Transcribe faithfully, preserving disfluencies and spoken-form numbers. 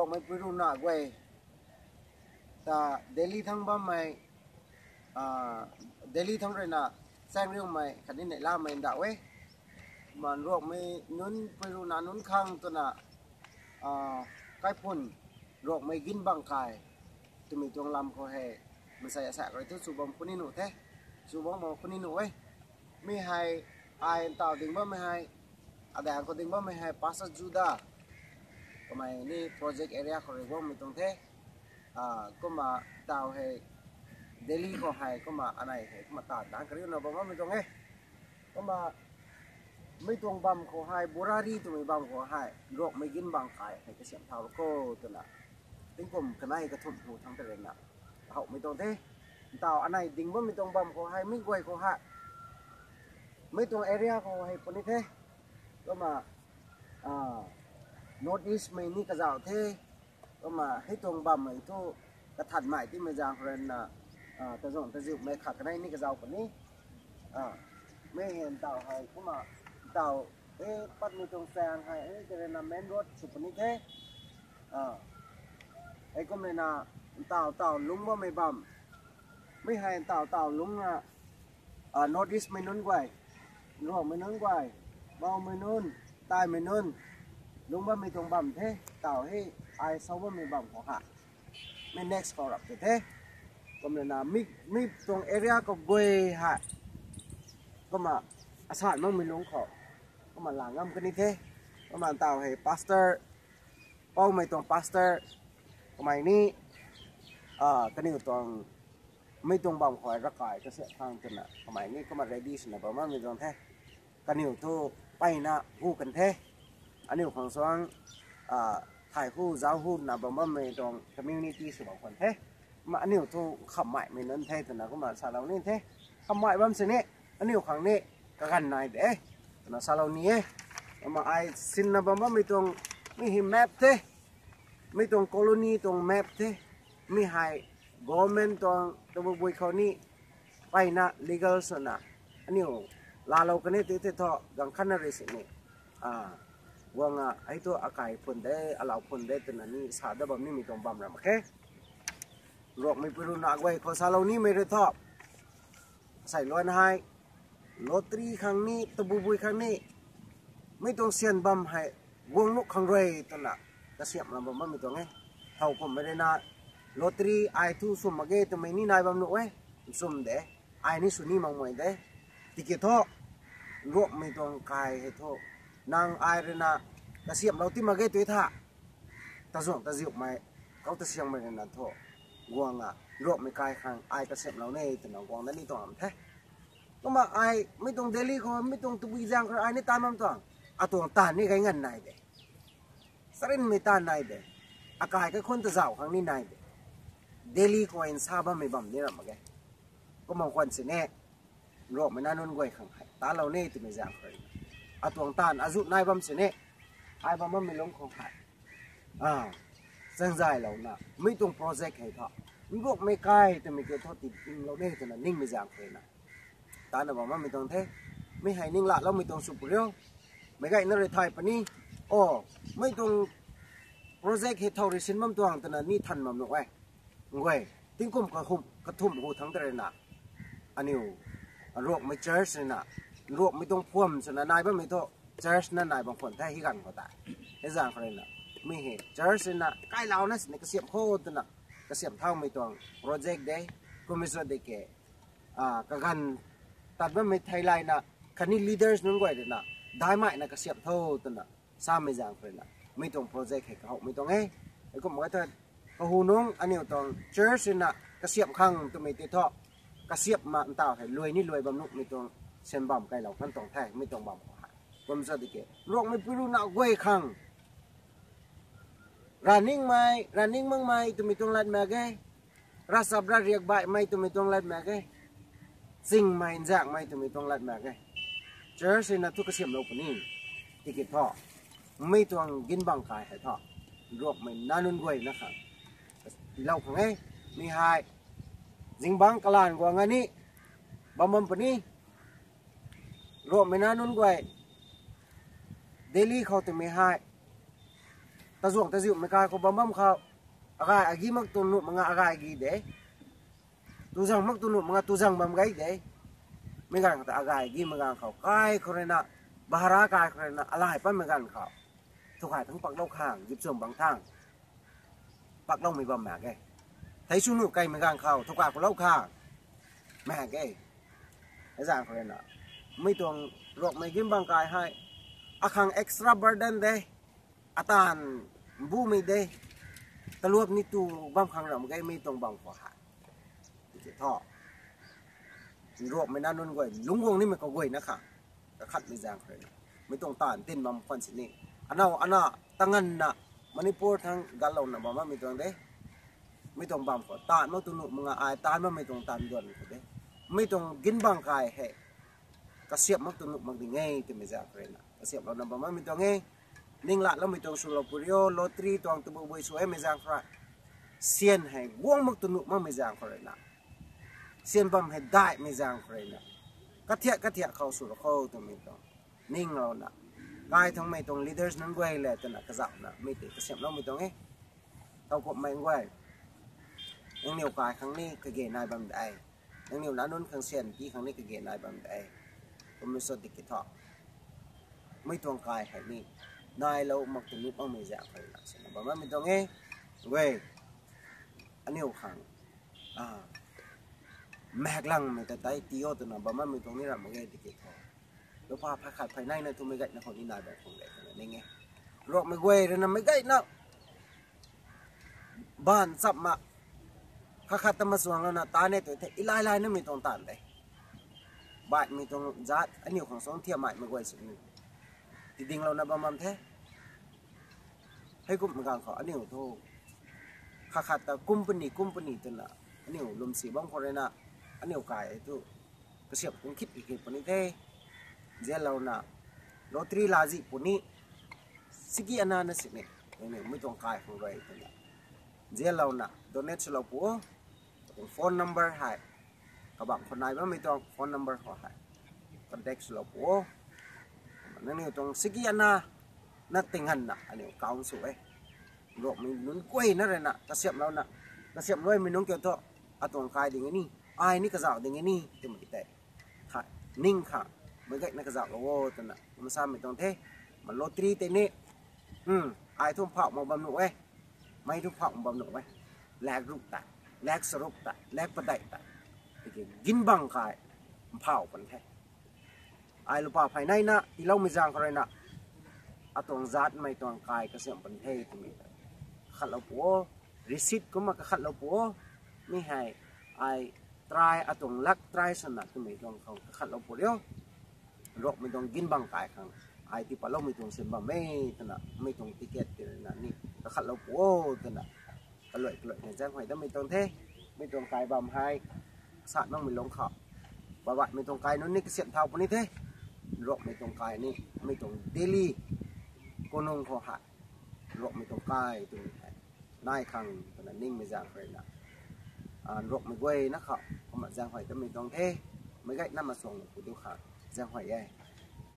Mei pui runa guay ta Delhi thang bammei, Delhi thang ruina chaeng riumei khatni neihlamei ndauh e. Kumna Ruangmei nunc pui runa nunc khang twna, kaiphun Ruangmei ginbang kai twmei tuang lam khou hei mansei asaekc rui thu sw bam khuni nuh the, sw bam khuni nuh e. Mi hei ai ntaw ding bammei hei, adaeng khou ding bammei hei Pastor Juda, kamei ni project area khou rui guangmei tuang the. Kumna ntaw hei Delhi khou hei kumna anei hei kumna taanv taanc kariuna bam bammei tuang e. Kumna mi tuang bam khou hei, Burari twmei bam khou hei Ruangmei ginbang kai hei kasiamh thau kho twna tingkum kanei kathumh hu thangc ta ruina kahowmei tuang the. Ntaw anei ding bammei tuang bam khou hei mi guay khou hei, mi tuang area khou hei puni the. Kumna North East mei ni kazauh the. Kumna hei tuang bammei thu kathanmei tiimei zaeng khou ruina, tazang taziumei khat kanei ni kazauh puni. Mi hei ntaw hei kumna ntaw e patmei tuang chaeng hei e tei ruina main road sw puni the. Hei kumna ntaw ntaw lungc bammei bam, mi hei ntaw ntaw lungcna North East mei nunc guay, Ruangmei nunc guay, Maomei nunc, Taimei nunc lungc bammei tuang bam the. Ntaw hei ai sa bammei bam khou hei mi next khou rap tu the. Kumna mi tuang area khou guay hei kumna asan makmei lungc khou kumna la ngam kani the. Kumna ntaw hei pastor, Poumei tuang pastor, kamei ni kaniw tuang mi tuang bam khou ravkai kasiamh khang twna kamei ni kumna ready swna bam bammei tuang the. Kaniw thu mpeyna hu kan the. Aniu khang suang thay hu zauc hu na bam bammei tuang community sw bam khwan the. Kumna aniu thu khammaimei nunc the twna kumna salou ni the. Khammai bam sini aniu khang ni kaganv nai de twna salou ni e. Kumna ai sinna bam bammei tuang mi hei map the. Mi tuang colony tuang map the. Mi hei government tuang tabui bui khou ni mpeyna legal swna aniu laalou kani ti the thu ganv khatna rui sini guang a hei thu akai phun de, alau phun de twna ni sa dat bam nimei tuang bam ra mak khe. Ruangmei pui runa guay khou salou nimei rui thu, asei luan hei lottery khang ni tabui bui khang ni mi tuang syan bam hei guang nuh khang rui twna kasiamh lam bam bammei tuang e. Thow kummei rui na lottery ai thu swm mak ge twmei ni nai bam nuh e, swm de, ai ni sw ni makmei de. Tiki thu Ruangmei tuang kai hei thu nang ai rui na kasiamhlou ti mak ge tui tha, tazuang taziumei, kau tasiangmei rui na thu guang a Ruangmei kai khang ai kasiamhlou ne twna guang dat ni tuang lam the. Kumna ai mi tuang Delhi khou mi tuang tabui zaeng khou ai ni taanv bam tuang, atuang taanv ni gay nganv nai de, charynmei taanv nai de, akai kaikhunc tazauh khang ni nai de. Delhi khou nsa bammei bam ni ram mak ge. Kumna khwan sini Ruangmei nac nunc guay khang hei talou ni twmei zaeng khou rui atuang taanv azu nai bam sini ai bam bammei lungc khou hei chaengzaylouna mi tuang project hei thu Ruangmei kai twmei kiu thu titinglou ni twna ningmei zaeng khou rui na tana bam bammei tuang the. Mi hei ning laloumei tuang sw puriu, meic gayna rui thay puni, o, mi tuang project hei thow rui sin bam tuang twna ni than bam nuh e. Nguay tingkum kathumh hu thangc ta rui na aniu Ruangmei church rui na, Ruangmei tuang phuam swna nai bammei thu church na nai bam khwan the hei ganv khou ta. Hei zaeng khou rui na mi hei church rui na kailouna sini kasiamh kho twna kasiamh thaumei tuang project de. Kummei sw de ke kaganv tat bammei theilayna khatni leaders nunc guay rui na daihmei na kasiamh tho twna samei zaeng khou rui na mi tuang project hei kahowmei tuang e. Heikum e thu kahu nungc aniu tuang church rui na kasiamh khang twmei ti thu kasiamh ma ntaw hei luai ni luai bam nuhmei tuang syan bam kailou kan tuang the mi tuang bam khou hei. Kum sa di ke Ruangmei pui runa guay khang rav ningmei, rav ning makmei twmei tuang lat mak ge, ravchap ravriak baihmei twmei tuang lat mak ge, chingmei nzaekmei twmei tuang lat mak ge. Church rui na thu kasiamhlou puni. Tiki thu mi tuang ginbang kai hei thu Ruangmei nac nunc guayna khang lou khang e. Mi hei zingbangc kalan guang a ni bam bam puni. Ruangmei nac nunc guay Delhi khou twmei hei Azuang taziumei kai khou bam bam khou, agay agi mak tu nuh manga agay gi de. Tuzang mak tu nuh manga tuzang bam gay de. Mei ganv khou ta agay gi mei ganv khou kai khou rui na, bahara kai khou rui na, alai pammei ganv khou, thukhay thangc paklou khang, gipchum bang thang, pakloumei bam mak ge. Thei sw nuh kaimei ganv khou, thukhay khou lou khang, mak ge. Hei zaeng khou rui na, mei tuang Ruakmei Ginbang kai hei, akhang extra burden de, atan bumei de, taluap ni tu bam khang ram ge mei tuang bam khou hei. Tiki thu, Ruakmei nac nunc guay, lungc guang nimei kaguayna khang, kakhatmei zaeng khou rui na, mei tuang taanv tin bam khwan sini, anow ana, tanganna, Manipur thangc galouna bam bammei tuang de. Mei tuang bam khou taanv mak tu nuh manga ai taanv bammei tuang taanv duan khou de. Mei tuang Ginbang kai hei, kasiamh mak tu nuh mak ding e twmei zaeng khou rui na, kasiamhlouna bam bammei tuang e. Ning latloumei tuang swlou pu rio, lottery tuang tabui bui sw e mei zaeng khou rui. Syan hei guang mak tu nuh makmei zaeng khou rui na, syan bam hei daihmei zaeng khou rui na, kathiak kathiak khou swlou khou twmei tuang ninglouna, kai thangmei tuang leaders nunc guay le twna kazauhna mei tei kasiamhloumei tuang e. Tau kumhmei guay, nangniw kai khang ni kage nai bam de, nangniw nac nunc khang syan pi khang ni kage nai bam de. Kumna sw tiki thu, mei tuang kai hei ni, nailou mak tu nuh makmei zaeng khou rui na sina bam bammei tuang e. Guay, aniw khang, a, maek langmei ta tei ti o twna bam bammei tuang ni ram mak ge tiki thu, lupa phay khat phay naina thu meic gaymei khou ni nai bam khang de twna ning e. Ruakmei guay rui na meic gaymei, baanv chap ma, khat khat ta machuang louna ta ne tu the, ilai lai namei tuang taanv de. Baihmei tuang zaat aniw khang suang thiammaimei guay sini, tidinglouna bam bam the. Heikumhmei ganv khou aniw thu, khat khat ta company company twna, aniw lwmsi bam khou rui na, aniw kai e thu, kasiamh kung khit kikit puni the. Zianlouna, lottery laazih puni, siki ana na sini, mei tuang kai khang rui twna, zianlouna donate swlou pu o. Tuang phone number hei, kabam khou nai bammei tuang phone number khou hei contact swlou pu o. Nangniw tuang siki ana, na tinganna aniw count sw e. Ruakmei nunc guayna rui na kasiamhlouna, kasiamhloumei nunc kiu thu, atuang kai ding e ni, ai ni kazauh ding e ni twmei tei, kha, ning khang, meic gaymei kazauhlou o twna kumna samei tuang the. Ma lottery tei ni, ai thu mphauh mak bam nuh e, mei thu mphauh mak bam nuh e, lak ruk ta, lak charuk ta, lak padeih ta, tiki Ginbang kai mphauh pan the. Ai lupa phay naina tiiloumei zaeng khou rui na, atuang zaatmei tuang kai kasiamh pan the twmei kakhatlou pu o. Receipt kumna kakhatlou pu o. Mi hei, ai try, atuang luck try swna twmei tuang khou kakhatlou pu rio. Ruakmei tuang Ginbang kai khang, ai tii patloumei tuang sin bam e twna, mei tuang ticket tei rui na ni kakhatlou pu o twna, kaluai kaluai na zaenghuay damei tuang the. Mei tuang kai bam hei, sat makmei lungc khou, babaihmei tuang kai nunc ni kasiamh thau puni the. Ruakmei tuang kai ni, mei tuang daily, kanung khou hei, Ruakmei tuang kai twmei hei, nai khang twna ningmei zaeng khou rui na, Ruakmei guayna khou kumna zaenghuay damei tuang the. Meic gaymei na machuang lou pu diu khang zaenghuay e.